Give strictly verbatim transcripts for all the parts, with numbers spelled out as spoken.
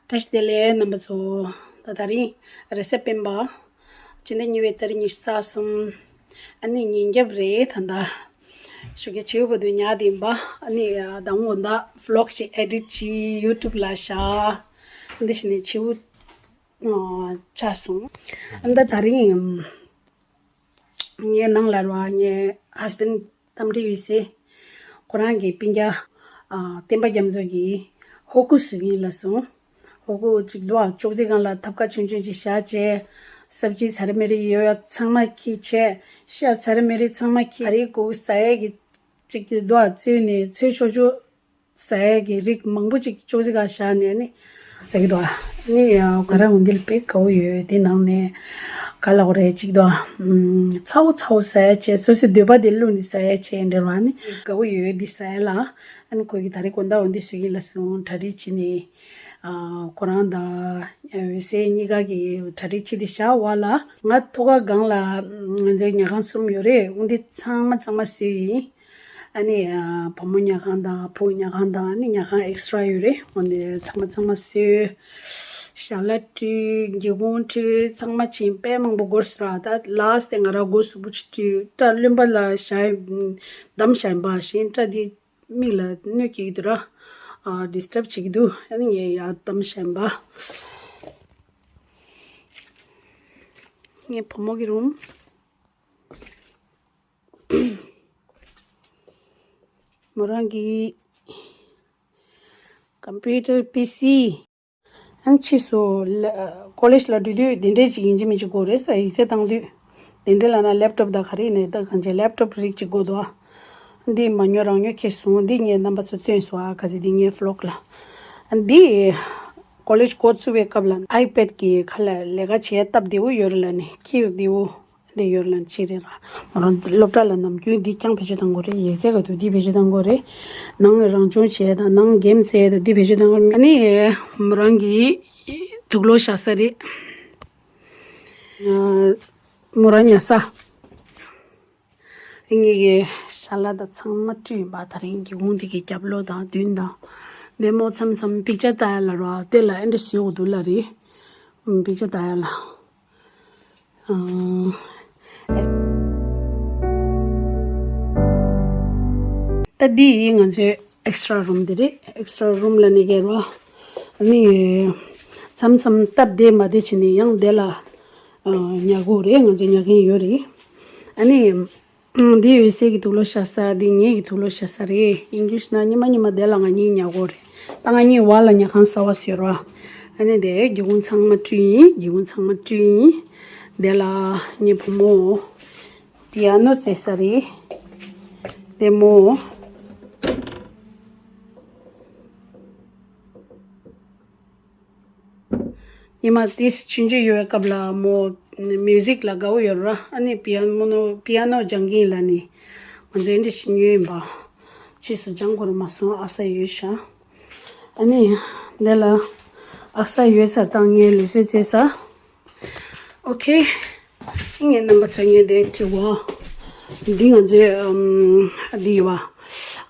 བཀྲ་ཤིས་བདེ་ལེགས་རྣམ་པ་ཚོ། ད་ད་རིང་རེས་གཟའ་སྤེན་པ། སྤྱི་ཟླ་གཉིས་པའི་ཏ་རིག་ཉི་ཤུ་རྩ་གསུམ། ཨ་ནི་ཉིན་རྒྱབ་རེད་ད་ལྟ། ཞོགས་ཀས་བྱིའུ་བ་དུ་ཉལ་དེ་ཡིན་པ། ཨ་ནི་ད་འོ་ད་ཝི་ལོག་ཅིག་ཨེ་ཌིཊ་བྱས་ཡུ་ཊུབ་ལ་བཞག་འདི་བྱས་ནས་བྱིའུ་ཆགས་སོང་། ཨ་ད་ད་རིང་ངའི་ནང་ལ་ར་ངའི་ཧས་བྷེན་ཌི་གཏམ་འདྲི་ཡོད་སའི། ཁོ་རང་གི་སྤུན་ཀྱག་ཨ་བསྟན་པ་རྒྱ་མཚོ་གིས་ཧོ་ཀུ་བཟོ་གི་ཡིན་ལབ་སོང་། ཧོ་ཀུ་གཅིག་འདུག་ཨ། ཅོག་ཙེ་སྒང་ལ་ཐབ་ཀ་ཆུང་ཆུང་ཅིག་བཞག་བྱས། སབ་ཇི་ཚར་མེད་རིགས་ཡོད་ཡ་ཚང་མ་ཁྱེར་བྱས། ཤ་ཚར་མེད་རིགས་ཚང་མ་ཁྱེར། ཨ་རིའི་གུ་ཟ་ཡས་ཀྱི་གཅིག་གི་འདུག་ཨ། བཙོས་ནས་ཚོས་ཆོག་ཆོག་ཟ་ཡས་ཀྱི་རིགས་མང་པོ་ཅིག་ཅོག་ཙེ་སྒང་བཞག་ནས་ནི་ཟ་གི་འདུག་ཨ། ནི་ཡ་ང་རང་འོ་འདི་ལ་དཔེ་དགའ་བོ་ཡོད། དེ་ནང་ནས་ག་ལ་འོ་རེད་ཅིག་འདུག་ཨ། ཚ་བོ་ཚ་བོ་ཟ་ཡས་བྱས། སོ་སོའི་འདོད་པ་དེ་བླུགས་ནས་ཟ་ཡས་བྱས་འདྲ་བ་ནི་དགའ་བོ་ཡོད། འདི་ཟ་ཡས་ལ། ཨ་ནི་ཁོ་གིས་ད་རེས་དགོང་དག་འོ་འདི་བཟོ་གི་ལབ་སོང་། གྲ་སྒྲིག་བྱས་ནས་ཨ་ཁོ་རང་དང་འོད་ཟེར་གཉིས་ཀ་གིས་གྲ་སྒྲིག་བྱས་ཏེ་བཞག་པ་ལ། ང་ཐོག་ཁ་སྒང་ལ་ང་ཚོའི་ཉལ་ཁང་གསུམ་ཡོད་རེད། འོ་འདི་ཚང་མ་གཙང་མ་བཟོས་ཡིན། ཨ་ནི་ཨ་བུ་མོ་ཉལ་ཁང་དང་ཕྲུ་གུ་ཉལ་ཁང་དང་ཨ་ནི་ཉལ་ཁང་ཨེག་སི་ཊ་ར་ཡོད་རེད། འོ་འདི་ཚང་མ་ཚང་མ་བཟོས། ཞལ་ལག་བཀྲུས། སྒེའུ་ཁུང་བཀྲུས། ཚང་མ་བྱས་དཔེ་མང་པོ་འགོར་སོང་ར། ད་ལཱ་སི་ཊི་དེ་ང་རང་མགོ་གཟུགས་པོ་ཅིག་བཀྲུས། སྐྲ་རློན་པ་ལ་བཞག་བསྡམས་བཞག་ཡིན་པ། གཞན་སྐྲ་དེ་མིག་ལ་གནོད་སྐྱེལ་གྱི་འདུག་ར། ཨ་ཌིས་ཊབ་བྱེད་ཀྱི་འདུག་ཨ་ནི་ངས་ཡར་བསྡམས་བཞག་ཡིན་པ། ངའི་བུ་མོ་གི་རུམ། མོ་རང་གི་ཀམ་པུ་ཊར་པི་སི། ཨ་ནི་ཕྱིས་སུ་ལ་ཀོ་ལེཇ་ལ་འགྲོ་དུས་དེ་འདྲས་ཅིག་ཡིན་གཅིག་མིན་གཅིག་དགོས་རེད་ས། ཡིག་ཚད་བཏང་དུས་དེ་འདྲས་ལབ་ན་ལེབ་ཊོབ་དང་ག་རེ་ཡིན་ནའི་ད་གང་ཅི་ལེབ་ཊོབ་རིགས་ཅིག་དགོས་འདུག་ཨ། འདི་མ་ཉོ་རང་ཉོ་ཁྱེར་སོང་། འདི་ངས་རྣམ་པ་ཚོ་སྟོན་སོང་ཨ། ག་ཚོད་འདི་ངའི་ཝི་ལོག་ལ། ཨ་འདི་ཀོ་ལེཇ་འགོ་བཙུགས་པའི་སྐབས་ལ་ཨའི་པེཌ་གི་ཁ་ལ་ལས་ཀ་བྱེད་སྟབས་བདེ་བོ་ཡོད་རེད་ལབ་ནས། འཁྱེར་བདེ་བོ་འདི་ཡོད་ལབ་ནས་བྱས་རེད་ར། ང་རང་སློབ་གྲྭ་ལ་ནམ་རྒྱུན་འདི་རྐྱང་བེད་སྤྱོད་གཏང་དགོས་རེད། ཡིག་ཚད་ག་དུས་འདི་བེད་སྤྱོད་གཏང་དགོས་རེད། ནང་རང་སྦྱོང་བྱས་དང་ནང་གེམ་རྩེ་དང་འདི་བེད་སྤྱོད་གཏང་དགོས་རེད། ཨ་ནི་མོ་རང་གི་དུག་ལོག་བཞག་ས་རེད། ཨ་མོ་རང་ཉལ་ས། ངེད་ཀྱི་ཞལ་ལག་དང་ཚང་མ་བཀྲུས་ཡིན་པ། ད་རིང་སྒེའུ་ཁུང་འདི་གི་རྒྱབ་ལོགས་དང་མདུན་དང་། ནས་མོ་མཚམས་མཚམས་པིག་ཅར་ལྟ་ཡ་ལ་ར་དེ་ལ་ཨེ་འདྲ་བཟོས་འོ་འདུག་ལ་རེད། པིག་ཅར་ལྟ་ཡ་ལ། ཨ་ད་འདི་ཡིན་ང་ཚོའི་ཨེག་སི་ཊ་ར་རུམ་འདི་རེད། ཨེག་སི་ཊ་ར་རུམ་ལ་ནི་གེ་ར། ཨ་ནི་མཚམས་མཚམས་སྟབས་བདེ་མ་བདེ་བྱས་ནས་ཡང་དེ་ལ་ཨ་ཉལ་དགོས་རེད། ང་ཚོའི་ཉལ་མཁན་ཡོད་རེད། ཨ་ནི་འདི་འོད་ཟེར་གྱི་དུག་ལོག་བཞག་ས། འདི་ངེད་ཀྱི་དུག་ལོག་བཞག་ས་རེད། ཡིན་རྒྱུ་ཞིག་ན་ཉི་མ་ཉི་མ་དེ་ལ་ང་གཉིས་ཉལ་དགོས་རེད། ད་ང་གཉིས་བར་ལ་ཉལ་ཁང་གསར་པ་བཟོས་ར། ཨ་ནི་དེ་སྒེའུ་ཁུང་ཚང་མ་བཀྲུས་ཡིན། སྒེའུ་ཁུང་ཚང་མ་བཀྲུས་ཡིན། དེ་ལ་ངའི་བུ་མོ་པི་ཡ་ནོ་རྩེ་ས་རེད། དེ་མོ། ཉི་མ་ཏིས་ཆུང་ཆུང་ཡོད་པའི་སྐབས་ལ་མོ་མིའུ་ཟིག་ལ་དགའ་བོ་ཡོད་ར། ཨ་ནི་པི་ཡ་མོ་ནོ་པི་ཡ་ནོ་སྦྱང་གིན་ལ་ནི་ང་ཚོ་འདི་ཤི་ཉོས་ཡིན་པ། ཕྱིས་སུ་སྦྱང་དགོས་ར་མ་སོང་། ཨ་ས་ཡོད་ཤག་ཨ་ནི་འདི་ལ་ཨ་ས་ཡོད་ཚར་དང་ངའི་ལུས་སྲོལ་རྩེ་ས། ཨོ་ཁེ། ངའི་རྣམ་པ་ཚོ་ངའི་དེ་དྲི་བ། འདི་ང་ཚོའི་ཨམ་འདི་ཡོད་པ།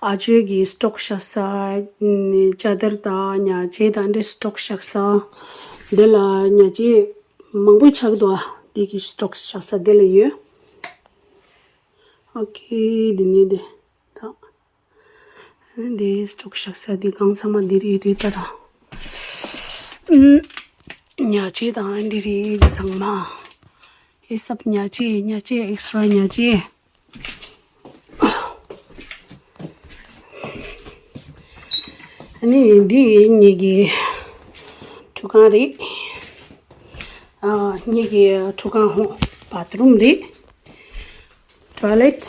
ཨ་ཅོའི་གི་སི་ཊོག་བཞག་ས། ཅ་དར་དང་ཉལ་ཆས་དང་འདྲ་སི་ཊོག་བཞག་ས། འདི་ལ་ཉལ་ཆས་མང་པོ་ཆགས་འདུག་ཨ། འདི་གི་སི་ཊོག་བཞག་ས་འདི་ལ་ཡོད། ཨོ་ཁེ། འདི་ནས་འདི་ད། འདི་སི་ཊོག་བཞག་ས་འདི་གང་ཚང་མ་འདི་རེད། འདི་ལྟ་དང་། ཉལ་ཆས་དང་འདི་རེད། འདི་ཚང་མ། ཨེ་སབ་ཉལ་ཆས། ཉལ་ཆས་ཨེག་སི་ཊ་ར་ཉལ་ཆས། ཨ་ནི་འདི་ངེད་ཀྱི་ཁྲུས་ཁང་རེད། ཨ་ངེད་ཀྱི་ཁྲུས་ཁང་ཧོ་བཱ་ཐི་རུམ་རེད། ཊོའི་ལེཊ།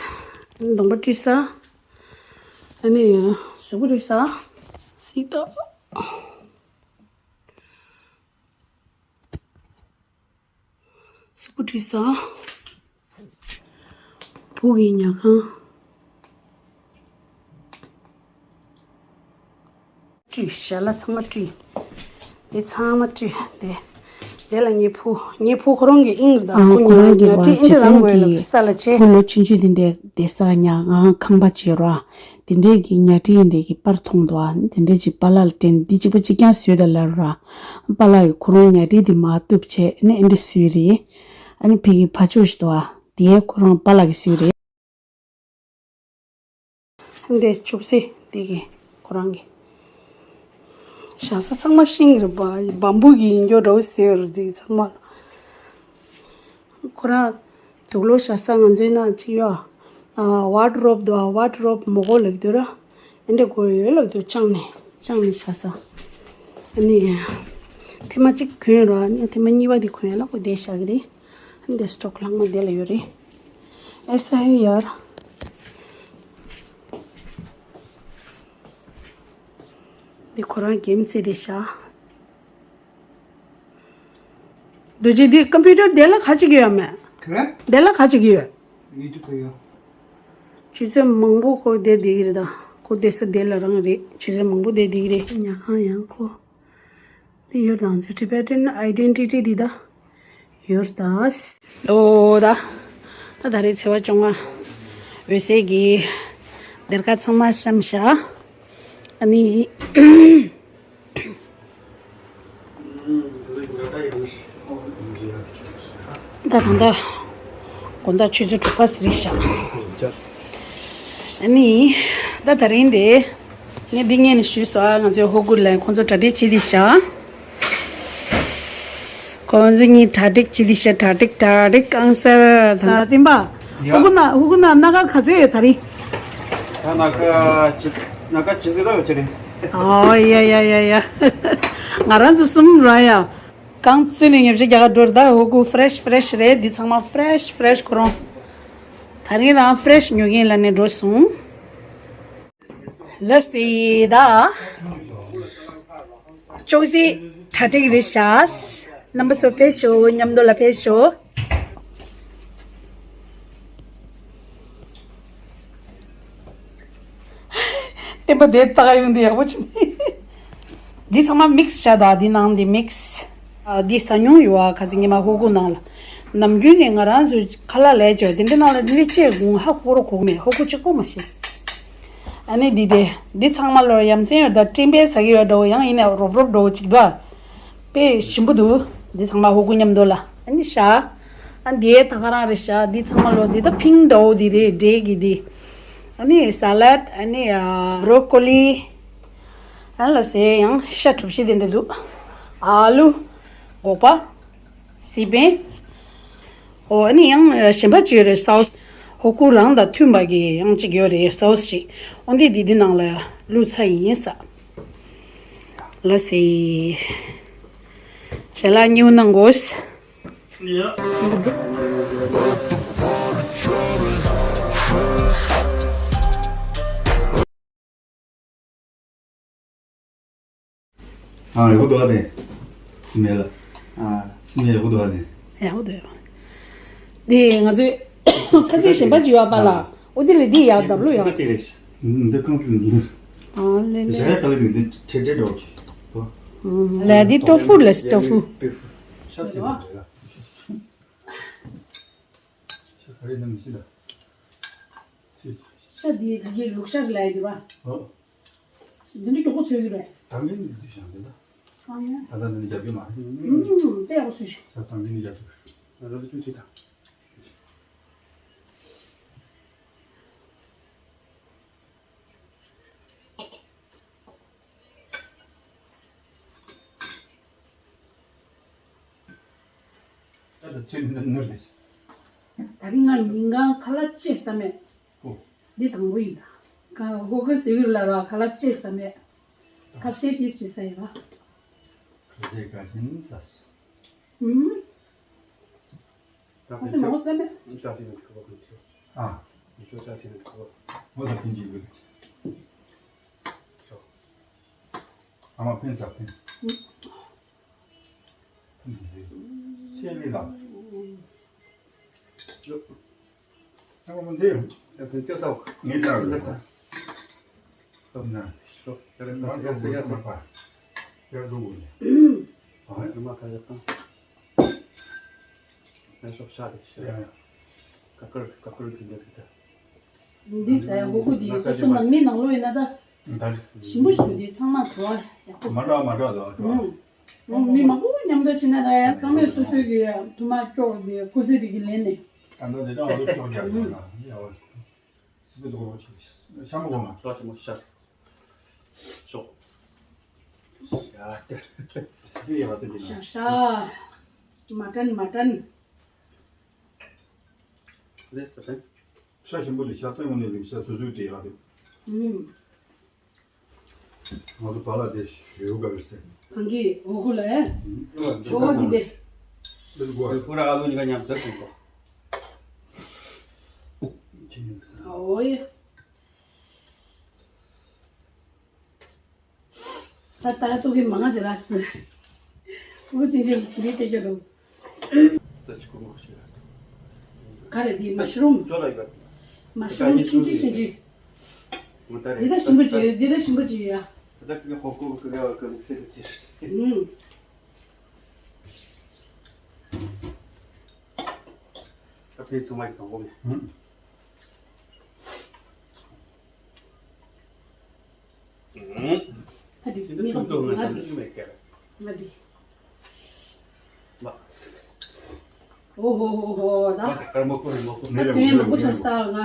གདོང་པ་བཀྲུས་ས། ཨ་ནི་གཟུགས་པོ་བཀྲུས་ས། སི་ཏོ། གཟུགས་པོ་བཀྲུས་ས། བུ་གི་ཉལ་ཁང་། བཀྲུས། ཞལ་ལག་ཚང་མ་བཀྲུས། འདི་ཚང་མ་བཀྲུས། འདི་ དེ་ལ་ཉེ་ཕུ་ཉེ་ཕུ་ཁོ་རང་གི་ཨིང་རེད་ད། ཨང་ཁོ་ཁོ་ཉ་ཉ་ཁྲི་ཨིན་དྲ་རང་དགོས་ལ་ས་ལ་ཆེ། ཁོ་ལོ་ཆུང་ཆུང་དེ་འདྲའི་བསྡད་ས་ཉ་ང་ཁང་པ་བྱེད་ར། དེ་འདྲའི་གི་ཉ་ཁྲི་ཨིན་དྲའི་གི་པར་མཐོང་འདུག་ཨ། དེ་འདྲའི་ཅིག་པཱ་ལགས་ལ་དྲན་འདི་གཅིག་པ་གཅིག་རྐྱང་བཟོས་ད་ལབ་ར། པཱ་ལགས་ཀྱིས་ཁོ་རང་ཉ་ཁྲི་དེ་མ་གཏུབ་བྱས་ཨ་ནི་ཨེ་འདྲ་བཟོས་རེད། ཨ་ནི་ཕ་གི་ཕ་ཕྱོགས་ཤིག་འདུག་ཨ། དེ་ཁོ་རང་པཱ་ལགས་ཀྱིས་བཟོས་རེད། འདི་ཆུ་སྲིན་འདི་གི་ཁོ་རང་གི་བཞག་ས་ཚང་མ་ཤིང་རེད་པ། བམ་བུ་གི་ཡིན་རྒྱུ་འདྲ་བོ་ཟེར་རེད། འདི་ཚང་མ་ལ་ཁོ་རང་དུག་ལོག་བཞག་ས་ང་ཚོའི་ནང་གཅིག་ཡོད། ཨ་ཝར་ཌི་རོབ་འདུག་ཨ་ཝར་ཌི་རོབ་མོ་གོ་ལབ་འདུག་ར། འདི་འདྲ་དགོས་ཡོད་ལབ་འདུག་བཅངས་ནས་བཅངས་ནས་བཞག་ས། ཨ་ནི་ཐེངས་མ་གཅིག་གོན་ར། ཨ་ནི་ཐེངས་མ་གཉིས་པ་འདི་གོན་ཡ་ལ་ཁོ་འདི་བཞག་གི་རེད། འདི་སི་ཊོག་ལྷག་མ་འདི་ལ་ཡོད་རེད། ཨེ་ས་ཧེ་ཡར། འདི་ཁོ་རང་གེམ་རྩེ་དེ་བཞག་རྡོ་རྗེ་འདི་ཀམ་པུ་ཊར་དེ་ལ་ཁ་ཅིག་ཡོད་མེད། ག་རེ། དེ་ལ་ཁ་ཅིག་ཡོད། ཡུ་ཊུབ་ལ་ཡོད། ཆུ་ཚོད་མང་པོ་ཁོ་དེ་བསྡད་ཀྱི་རེད་ད། ཁོ་བསྡད་ས་དེ་ལ་རང་རེད། ཆུ་ཚོད་མང་པོ་དེ་བསྡད་ཀྱི་རེད། ཉ་ཁང་ཡང་ཁོ། དེ་ཡོད་དང་ཚེ་Tibetan identity འདི་ད་ཡོད་ད། ཨོ་ད། ད་ད་རེས་ཚེས་པ་བཅོ་ལྔ། འོད་ཟེར་གྱི་སྡེར་ཁ་ཚང་མ་བཤམས་བཞག་ཨ་ནི། ད་ད་ད་དགོང་དག་ཆུ་ཚོད་དྲུག་པ་ཟིན་ཤག་ཨ་ནི་ད་ད་རིང་དེ་ངས་འདི་ངས་ནས་ཞུས་སོང་། ང་ཚོའི་ཧོ་གུ་ལ་ཁོང་ཚོ་གྲ་སྒྲིག་བྱེད་དེ་ཤག་ཁོང་ཚོ་གཉིས་གྲ་སྒྲིག་བྱེད་དེ་ཤག་གྲ་སྒྲིག་གྲ་སྒྲིག་གང་སར་ད། ད་བསྟན་པ། ཡ། ཧོ་གུ་ན་ཧོ་གུ་ན་སྣ་ཁ་ག་ཚད་ཡོད་ད་རིང་། ད་སྣ་ཁ་ཇི་སྣ་ཁ་ཇི་སྲིད་ད་ཡོད་ཀྱི་རེད། ཨོ་ཡ་ཡ་ཡ་ཡ། ང་རང་ཚོ་གསུམ་ར་ཡ། རྐང་བཙུན་ནས་ཉོ་ཆ་རྒྱག་ག་འགྲོ་རེད་ད། ཧོ་གུ་ཕི་རེ་ཤི་ཕི་རེ་ཤི་རེད། འདི་ཚང་མ་ཕི་རེ་ཤི་ཕི་རེ་ཤི་ཁོ་རང་། ད་རིང་རང་ཕི་རེ་ཤི་ཉོ་མཁན་ལ་ནས་འགྲོ་སོང་། ལགས་སེ་ད། ཅོག་ཙེ་གྲ་སྒྲིག་རེད་ཤག་རྣམ་པ་ཚོ་ཕེབས་ཤོག་མཉམ་དུ་ལ་ཕེབས་ཤོག་བསྟན་པ་དེ་ལྟ་ག་ཡོང་དུས་ཡག་པོ་བྱུང་། འདི་ཚང་མ་མིག་སི་བྱ་དང་འདི་ནང་འདི་མིག་སི། ཨ་འདི་ཟ་མྱོང་ཡོད་ཨ། ཁ་སང་ཉི་མ་ཧོ་གུ་ནང་ལ། ནམ་རྒྱུན་ནས་ང་རང་ཚོའི་ཁ་ལག་ལས་བྱ་འདི་འདྲ་ནང་ལ་འདི་འདྲ་ཅེས་དགོངས་ཧ་གོ་རོ་གོ་མེད། ཧོ་གུ་གཅིག་པོ་མ་ཤེས། ཨ་ནི་འདི་དེ་འདི་ཚང་མ་ལོར་ཡ་མཚན་ཡོད་ད། སྤྲིན་པས་ཟ་གི་ཡོད་འདྲ་བོ་ཡང་ཡིན་ནའི་རོབ་རོབ་འདྲ་བོ་གཅིག་འདུག་ཨ། དཔེ་ཞིམ་པོ་འདུག་འདི་ཚང་མ་ཧོ་གུ་མཉམ་དུ་ལ། ཨ་ནི་ཤ། ཨ་འདི་ད་ག་རང་རེད་ཤག་འདི་ཚང་མ་ལོ་འདི་ད་ཕིང་འདྲ་བོ་འདི་རེད། འབྲས་ཀྱི་འདི། ཨ་ནི་ས་ལད། ཨ་ནི་ཨ་བྷ་རོ་ཀོ་ལི། ཨ་ལ་ཟེར་ཡང་ཤ་གྲུབ་ཤིག་དེ་འདྲ་འདུག་ཨ་ལུ། སྒོག་པ། སི་པན། ཨོ་ཨ་ནི་ཡང་གཞན་པ་ཅིག་ཡོད་རེད། སའོ་སི། ཧོ་ཀུ་རང་དང་མཐུན་པ་གི་ཡང་ཅིག་ཡོད་རེད། སའོ་སི་ཞིག་འོ་འདི་འདི་འདི་ནང་ལ་བླུགས་ཚར་ཡིན་ས། ལ་སི། ཞལ་ལག་ཉིའུ་གནང་དགོས། ཨ་ཡག་པོ་འདུག་ཨ་དེ། སི་མེ་ལ། ཨ་སི་མེ་ཡག་པོ་འདུག་ཨ་དེ། ཡག་པོ་འདུག་ཡག་པོ། དེ་ང་ཚོའི་ཁ་ཟས་གཞན་པ་ཅིག་ཡོད་པ་ལ། ཨ་འོ་དེ་ལས་འདི་ཡག་འདབ་ལོ་ཡག་དེ་རེད། འདི་རྐང་ཚུགས་འདི། ཨ་ལེ་ལེ། ཞག་ཡ་ག་ལེ་འདི་འདི་ཁྲེ་ཁྲེ་འགྲོ་གི། ལ་འདི་ཀྲོ་ཧྥུ་ལ་ཀྲོ་ཧྥུ། ཤ་ཚ་ཡོད་པ་རེད་ལ། ཤ་ག་རེ་ནམ་ཤི་ལ། ཤ་འདི་ད་གིན་ལུག་ཤ་གི་ལ་ཡི་འདི་བ། ཨོ། འདི་འདྲ་མགྱོགས་པོ་ཚོས་ཀྱི་རེད། ད་ངས་འདི་འདི་བཞག་འདི་ལ། ཨ་ཡ། ད་ལྟ་འདི་འདྲ་རྒྱབ་ཀྱི་མ་རེད། ཨུམ། དེ་ཡག་པོ་ཚོས་ཤིག་ད་ད་ངས་འདི་རྒྱབ་ཀྱི་རེད། ང་རང་ཚོ་བཅུ་གཅིག་དང་། ད་ལྟ་ཚོད་འདི་ནོར་རེད། ད་རིང་ང་ཉིན་གང་ཁ་ལག་ཅི་ཟ་མེད། ཨོ། འདི་དང་པོ་ཡིན་ད། ཁ་ཧོ་གི་ཟེར་གི་ལ་ར་ཁ་ལག་ཅི་ཟ་མེད། ཁ་ཟས་དེ་ཅི་ཟ་ཡི་ལ། ཁ་ཟས་ག་ཞིན་ཟ་སོ། ཨུམ། ད་ཁ་ཟས་མང་པོ་ཟ་མེད། ད་ཟས་ནི་ཁ་བ་ཁུན་ཆེ། ཨ། མི་ཁྱོད་ད་ཟས་ནི་ཁ་བ། ཨོ་ད་ཕིན་ཅི་གི། ཨ་མ་ཕིན་ཟ་ཕིན། ཨུམ། ཆེ་ལི་ལ། ཨ་མ་འདི། ད་ཕིན་ཆེ་ཟ། ངས་ད་རེད། ད་ན། ཤོ། ད་རེད་ད་ཟ་ཡ་ཟ་ཡ་ཟ། ཡར་འགྲོ་དགོས་ནས། ཨ་ཧ། ཨ་མ་ཁ་ཡ་ཏང་། ལྷན་ཤོག་ཤ་རེད་ཤ། ཡ་ཡ། ཀ་ཀར་ཀ་ཀར་གི་འདི་རེད་ད། འདི་ཟ་ཡ་ཧོ་ཧོ་འདི་སོ་སོ་ནང་མི་ནང་ལོགས་ཡིན་ན་ད། ད་ཞིམ་པོ་ཞིམ་པོ་འདི་ཚང་མ་བྲོ་བ་ཡག་པོ། མ་འདྲ་མ་འདྲ་ལ་འགྲོ། ཨུམ། ཨུམ། མི་མང་པོ་མཉམ་དུ་ཕྱིན་ན་ད་ཡ་ཚང་མས་སོ་སོའི་གི་ཐུ་མ་ཀྱོག་འདི་ཀུ་ཟི་འདི་གི་ལེན་ནས། ད་འདི་ད་ང་ཚོ་ཀྱོག་རྒྱག་ཨུམ། ཡ་ཡ། སི་པི་ཏོག་ལོག་ཆེ་ཤ་མོ་གོ་མ། ཤ་ཆེ་མོ་ཤ། ཤོག་ཤ་ཏེ། སི་པི་ཡ་བ་ཏེ་འདི་ན། ཤ་ཤ། མ་ཏན་མ་ཏན། རེད་ས་ཏན། ཤ་ཞིམ་པོ་ལས་ཤ་ཏན་ངོ་ནས་ལས་ཤ་སུ་སུ་ཏེ་ཡ་ཏེ། ཨུམ། ང་ཚོ་བ་ལ་དེ་ཞུ་ག་རེ་ཟེར། གང་གི་འོ་ཁུ་ལ་ཡ། ཞོ་བ་གི་དེ། ཁུ་ར་ཨ་ལུ་གཉིས་ཀ་མཉམ་དུ་ཟ་གོ། ཨོ་ཡ། ད་ད་ཏོ་གི་མང་ང་ཅི་ར་སི། ཁུ་ཅིན་ཅིན་ཅི་རི་ཏེ་ཅོ་རུ། ག་རེ་འདི་མ་ཤ་རུམ། མ་ཤ་རུམ་ཆུང་ཆུང་ཆུང་ཆུང་། འདི་ད་ཞིམ་པོ་ཅིག་འདི་ད་ཞིམ་པོ་ཅིག་ཡ། ཨུམ། ད་འགྲིག་ངས་ཀྱང་འགྲིག་ང་འགྲིག་ང་འགྲིག་ཨོ་ཧོ་ཧོ་ཧོ་ད། ད་སྟོན་ཡས་མང་པོ་ཆགས་སྟ་ང་།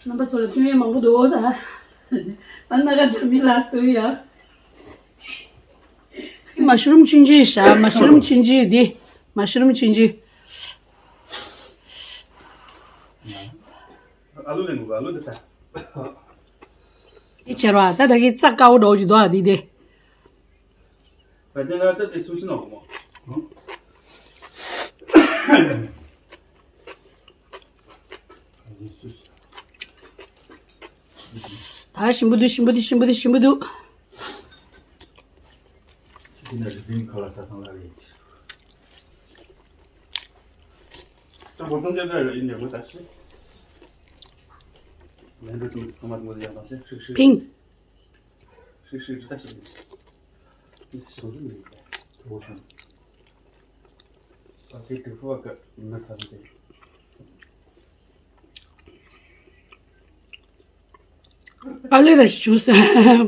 རྣམ་པ་ཚོ་ལ་སྟོན་ཡས་མང་པོ་འདུག་ད། ཨ་ན་ག་འདྲ་མི་ལ་སྟོན་ཡ། མ་ཤ་རུམ་ཆུང་ཆུང་ཤ། མ་ཤ་རུམ་ཆུང་ཆུང་འདི། མ་ཤ་རུམ་ཆུང་ཆུང་། ཨ་ལུ་ལེན་དགོས་ཨ་ལུ་འདི་ད། འདི་ཆེར་བ་ད་ད་གི་རྩ་དཀར་པོ་འདྲ་བོ་ཅིག་འདུག་ཨ་འདི་དེ། ད་དེ་ལ་ད་དེ་སུ་ཞིག་ནོག་མོ། ད་ཞིམ་པོ་འདུག་ཞིམ་པོ་འདུག་ཞིམ་པོ་འདུག་ཞིམ་པོ་འདུག་ཁ་ལ་ས་ཐང་ལ་རེད། ད་བོ་ཏོང་ཅན་ད་ཡིན་ནས་མོ་ད་ཤི། ལན་འགྲོ་དུས་ཚང་མ་མོ་ཡག་ཐང་ཤི་ཧྲིག་ཧྲིག་ཕིང་། ཧྲིག་ཧྲིག་ད་ཤི། ཤང་ཤང་མིན་ད་བོ་ཤང་། ད་དེ་དུ་ཕོ་བ་ཀ་མི་ཐང་དེ། ཨ་ལེ་ར་ཞུ་ས་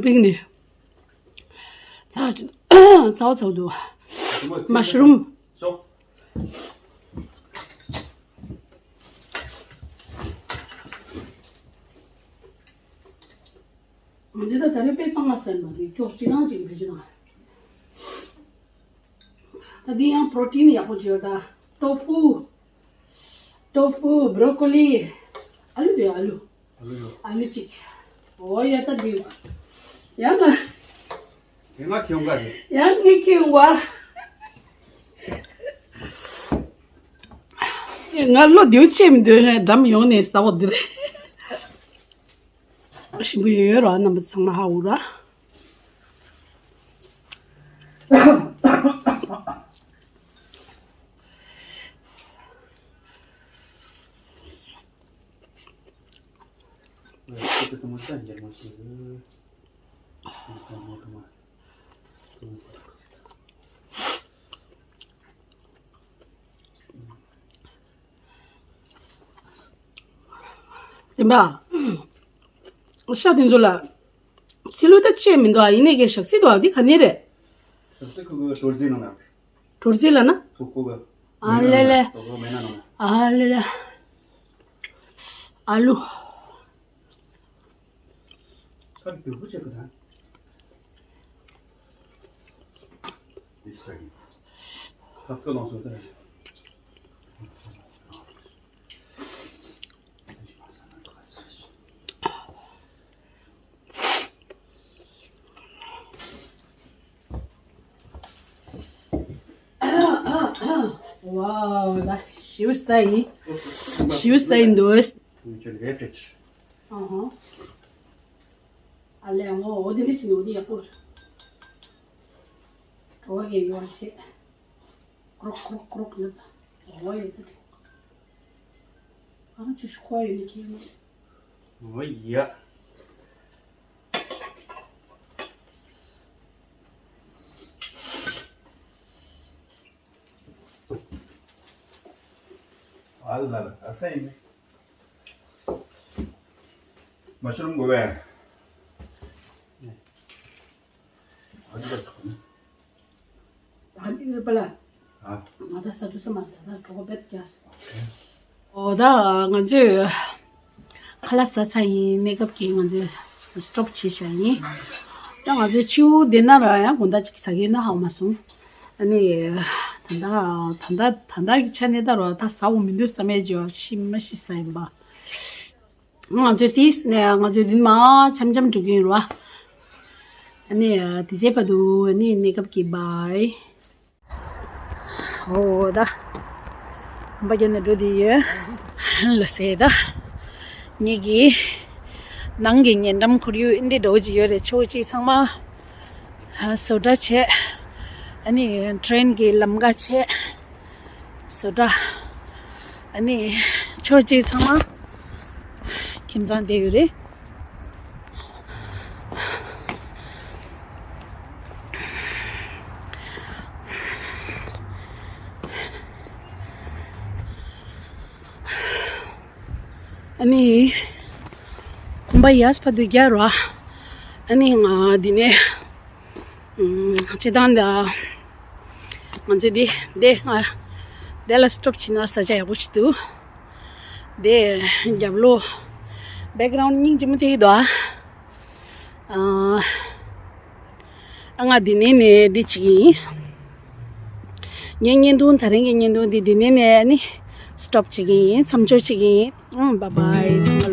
པིག་ནི། ཚ་ཚ་བ་ཚ་བ་འདུག་མ་ཤ་རུམ། ང་ཚོས་ད་ད་རེས་དཔེ་གཙང་མ་ཟེར་མ་རེད་ཀྱོག་ཅི་རང་ཅིག་བེད་སྤྱོད་དང་། ད་འདི་ཡང་པྲོ་ཊིན་ཡག་པོ་བྱོས་ད། ཏོ་ཧྥུ། ཏོ་ཧྥུ། བྷྲོ་ཀོ་ལི། ཨ་ལུ་དེ་ཨ་ལུ། ཨ་ལུ་ཡོད། ཨ་ལུ་གཅིག་ཨོ་ཡ་ད་འདི། ཡང་ན། དེ་ང་ཁྱེད་འགའ་རེད། ཡང་ངས་ཁྱེད་འགའ། ང་ལོ་རྒྱུས་ཆེ་མི་འདུག་ང་འགྲམ་ཡོང་ནས་ཟ་བ་འདི་རེད། ཞིམ་པོ་ཡོད་ཡོད་ར་རྣམ་པ་ཚང་མ་ཧ་འུ་ར། དེ་འདྲ། ཤ་དེ་ཚོ་ལ། ཚི་ལུ་ད་ཆད་མི་འདུག་ཨ་ཡིན་ནའི་གི་ཞག་ཚི་འདུག་ཨ་འདི་ག་ནས་རེད། ཞག་ཚི་ཁུ་གུ་གྲོར་རྩི་ནང་ན། གྲོར་རྩི་ལ་ན། ཐུག་ཁུ་གུ། ཨ་ལེ་ལེ། ཐུག་ཁུ་མེ་ན་ནང་ན། ཨ་ལེ་ལེ། ཨ་ལུ། ཁ་བདུག་པོ་བྱེད་དགོས་ད། འདི་ཟ་གི། ཁ་བདུག་ལོངས་སུ་སྟེར། ཝའོ། ད་ཞིའུ་སྟ་ཡིན། ཞིའུ་སྟ་ཡིན་འདུག་ཨ་ཧོ། ཨ་ལས་ངོ་འོ་དེ་འདྲ་ཞིག་འོ་དེ་ཡག་པོ་རེད། བྲོ་བ་ཡོད་ཡོད་བྱེད། ཀྲོག་ཀྲོག་ཀྲོག་ལབ། འོ་ཡོད་དེ། ཨ་ནི་ཆུ་ཤུ་ཁོ་ཡོད་ནི་ཁྱེད་མ། འོ་ཡ། ཨ་ལ་ལ་ཨ་ས་ཡིན། མ་ཤོར་མགོ་བས། ཨ་འདི་ལ་ཐུག་ནི། ཨ་འདི་ལ་པ་ལ། ཨ། ང་ད་ས་དུ་ས་མ་ད་ད་གྲོགས་པོ་བེད་རྒྱག་ས། ཨོ་ད་ང་ཚོས་ཁ་ལག་ཟ་ཚར་ཡིན། གནས་སྐབས་ཀྱི་ང་ཚོས་སི་ཊོབ་བྱས་བཞག་ཡིན། ད་ང་ཚོས་ཕྱི་པོ་འདི་ན་ར་ཡང་དགོང་དག་ཅིག་ཟ་གི་ཡོད་ན་ཧ་གོ་མ་སོང་། ཨ་ནི་ད་ད་ད་ད་གི་ཆ་ནས་ད་ར་ད་ཟ་འོ་མི་འདུག་བསམ་ཡས་ཅིག་ཡོད། ཤི་མ་ཤི་ས་ཡིན་པ། ང་ཚོས་དེས་ནས་ང་ཚོས་འདི་མ་འཆམ་འཆམ་འགྲོ་གི་ཡིན་ར། ཨ་ནི་དེ་ཚེ་བར་དུ་ཨ་ནི་གནས་སྐབས་ཀྱི་བའི། ཨོ་ད། ཧམ་པ་རྒྱབ་ནས་འགྲོ་དེ་ཡོད། ལ་སེ་ད། ངེད་ཀྱི་ནང་གི་ཉེ་འགྲམ་ཁོར་ཡུག་འདི་འདྲ་བོ་ཅིག་ཡོད་རེད། ཕྱོགས་གཅིག་ཚང་མ་བཟོ་གྲྭ་བྱས། ཨ་ནི་ཊེན་གྱི་ལམ་ཁ་བྱས། བཟོ་གྲྭ། ཨ་ནི་ཕྱོགས་གཅིག་ཚང་མ་ཁྱིམ་ཚང་བསྡད་ཡོད་རེད། ཨ་ནི་གོམ་པ་ཡར་ཕར་དུ་རྒྱག་རོགས། ཨ་ནི་ང་འདི་ནས་ཨམ་སྤྱི་བཏང་ད་ང་ཚོ་འདི་འདི་ང་འདི་ལ་སི་ཊོབ་བྱས་ན་ས་ཆ་ཡག་པོ་ཞིག་འདུག་འདི་རྒྱབ་ལོགས་བེག་གྷ་རའུན་ཌི་སྙིང་རྗེ་མོ་དེ་ཡིན་འདུག་ཨ། ཨ། ཨ་ང་འདི་ནས་ནས་འདི་བྱེད་ཀྱི་ཡིན། ངའི་བརྙན་ཐུང་དེ་རིང་གི་བརྙན་ཐུང་འདི་འདི་ནས་ནས་ནི་སི་ཊོབ་བྱེད་ཀྱི་ཡིན། མཚམས་འཇོག་བྱེད་ཀྱི་ཡིན། ཨང་། བཱའི་བཱའི། ཚང་མ།